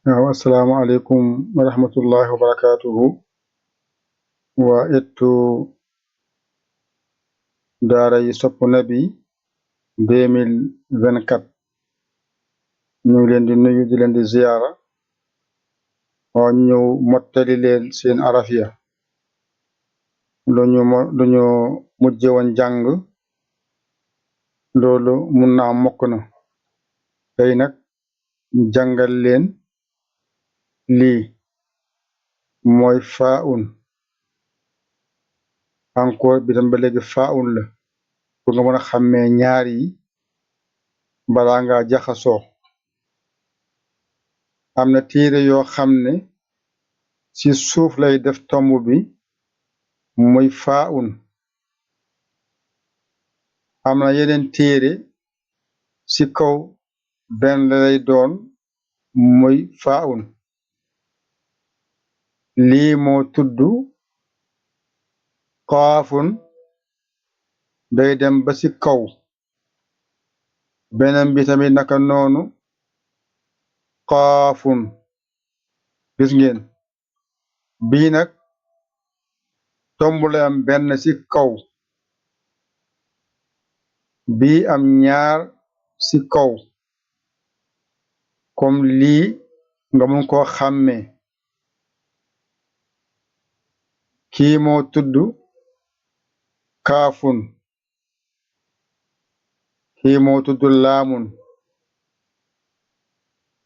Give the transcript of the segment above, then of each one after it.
waaw assalamu aleykum wa rahmatullahi wa barakatuhu wa ettu daara yi sopp nabi 2024 ñu ngi leen di nuyu di leen di ziyaara waaw ñu ñëw mottali leen seen arafiya lu ñu mujje woon jàng loolu mun naa mokk na tey nag ñu jàngal leen lii mooy faa'un encore bi tam ba léegi faa'un la pour nga mën a xàmmee ñaar yi balaa ngaa jaxasoo am na téere yoo xam ne ci suuf lay def tomb bi muy faa'un am na yeneen téere ci kaw benn lay doon muy faa'un lii moo tudd qaafun day dem ba ci kaw beneen bi tamit naka noonu qaafun gis ngeen bii nag tomb lay am benn ci kaw bii am ñaar ci kaw comme lii nga mun koo xàmmee kii moo tudd kaafun kii moo tudd laamun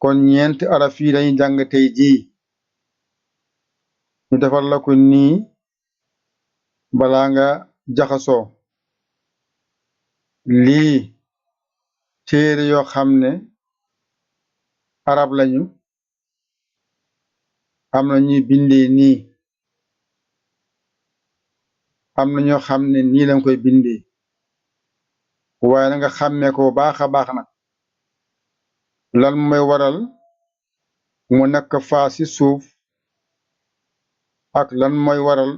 kon ñeenti araf yi dañuy jàng tey jii ñu defal la ko nii balaa nga jaxasoo lii téere yoo xam ne arab lañu am na ñuy bindee nii am na ñoo xam ne nii lañ koy bindee waaye na nga xàmmee ko baax a baax nag lan mooy waral mu nekk faa ci suuf ak lan mooy waral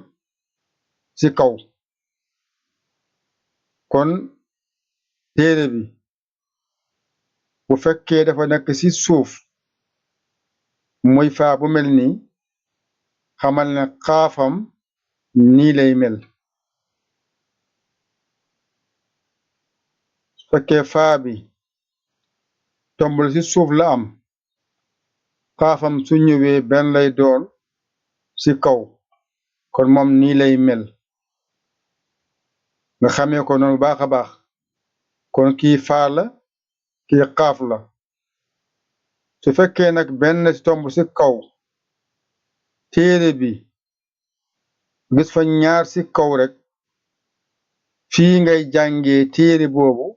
ci kaw kon téere bi bu fekkee dafa nekk ci suuf muy faa bu mel nii xamal ne xaafam nii lay mel su fekkee faa bi tombul ci suuf la am xaafam su ñëwee benn lay doon ci kaw kon moom nii lay mel nga xamee ko noonu baax a baax kon kii faa la kii xaaf la su fekkee nag benn ci tomb ci kaw téere bi gis fa ñaar ci kaw rek fii ngay jàngee téere boobu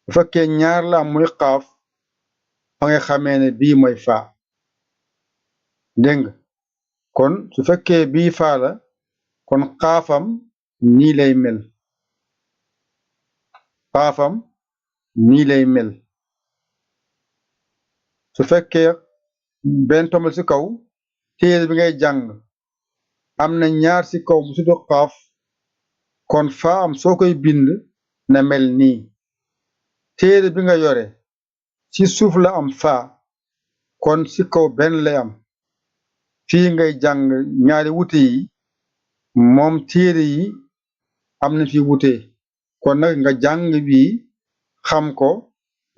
bu fekkee ñaar la am muy xaaf fa ngay xamee ne bii mooy faa dégg nga kon su fekkee bii faa la kon xaafam nii lay mel xaafam nii lay mel su fekkee benn tomb ci kaw téere bi ngay jàng am na ñaar ci kaw mu tudd xaaf kon faa am soo koy bind na mel nii téere bi nga yore ci suuf la am faa kon ci kaw benn lay am fii ngay jàng ñaari wute yi moom téere yi am na fi wute kon nag nga jàng bi xam ko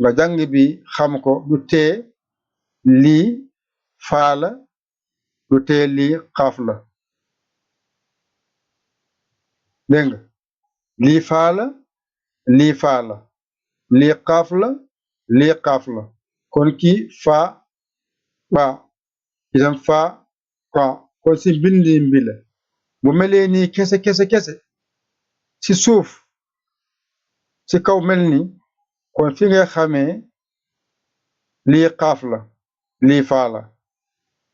nga jàng bi xam ko du tee lii faa la du tee lii xaaf la dégg nga lii faa la lii faa la lii xaaf la lii xaaf la kon kii faa ba itam faa ba kon ci mbindim bi la bu melee nii kese kese kese ci suuf ci kaw mel ni kon fi nga xamee lii xaaf la lii faa la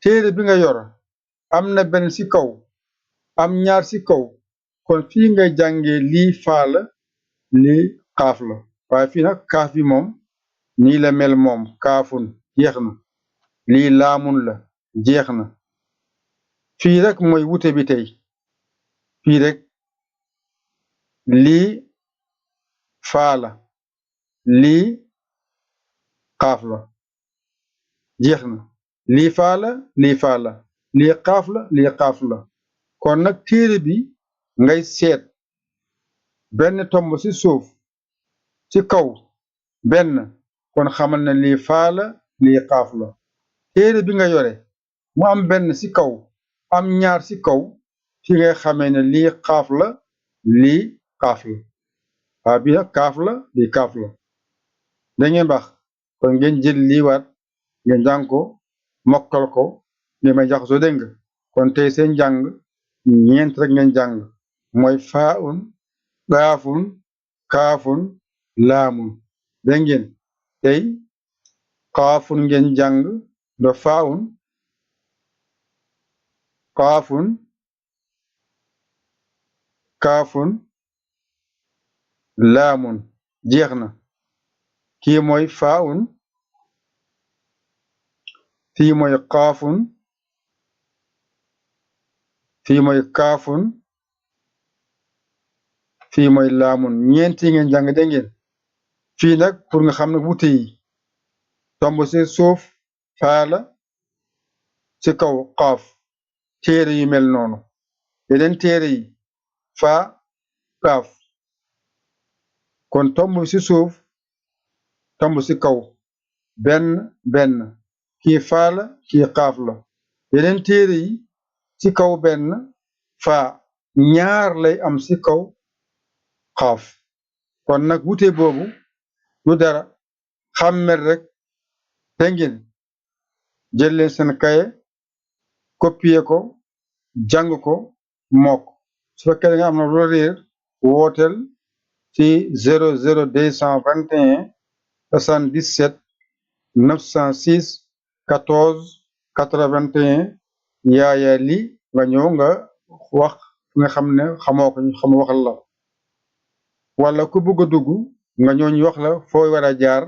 téere bi nga yor am na benn ci kaw am ñaar ci kaw kon fii ngay jàngee lii faa la lii xaaf la waaye fii nag kaaf bi moom nii la mel moom kaafun jeex na lii laamun la jeex na fii rek mooy wute bi tey fii rek lii faa la lii xaaf la jeex na lii faa la lii faa la lii xaaf la lii xaaf la kon nag téere bi ngay seet benn tomb ci suuf ci kaw benn kon xamal ne lii faa la lii xaaf la téere bi nga yore mu am benn ci kaw am ñaar ci kaw fi ngay xamee ne lii xaaf la lii xaaf la waa bi nag kaaf la lii kaaf la da ngeen baax kon ngeen jël lii waat ngeen jàng ko mokkal ko ngeen may jaxasoo dégg nga kon tey seen jàng ñeent rek ngeen jàng mooy faaun gaafun kaafun laamun dégg ngeen tey kaafun ngeen jàng do faaun kaafun kaafun laamun jeex na kii mooy faaun fii mooy kaafun fii mooy kaafun fii mooy laamun ñeenti ngeen jàng dégg ngeen fii nag pour nga xam ne wuute yi tomb ci suuf faa la ci kaw xaaf téere yu mel noonu yeneen téere yi faa kaaf kon tomb ci suuf tomb ci kaw benn benn kii faa la kii xaaf la yeneen téere yi ci kaw benn faa ñaar lay am ci kaw xaaf kon nag wute boobu du dara xàmmel rek te ngeen jël leen seen kaye copier ko jàng ko mook su fekkee da nga am na loo réer wooteel ci 00 221 77 906 14 81 yaaya li nga ñëw nga wax nga xam ne xamoo ko ñu xam waxal la wala ku bëgg a dugg nga ñëw ñu wax la foo war a jaar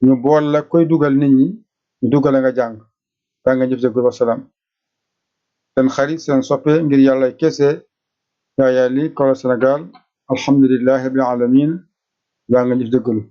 ñu bool la koy dugal nit ñi ñu dugal nga jàng daa nga jëf jëgul wasalaam seen xarit seen soppe ngir yàlla kese yaaya li Kawla Sénégal alhamdulillahi rabbil alamin daa nga jëf jëggalu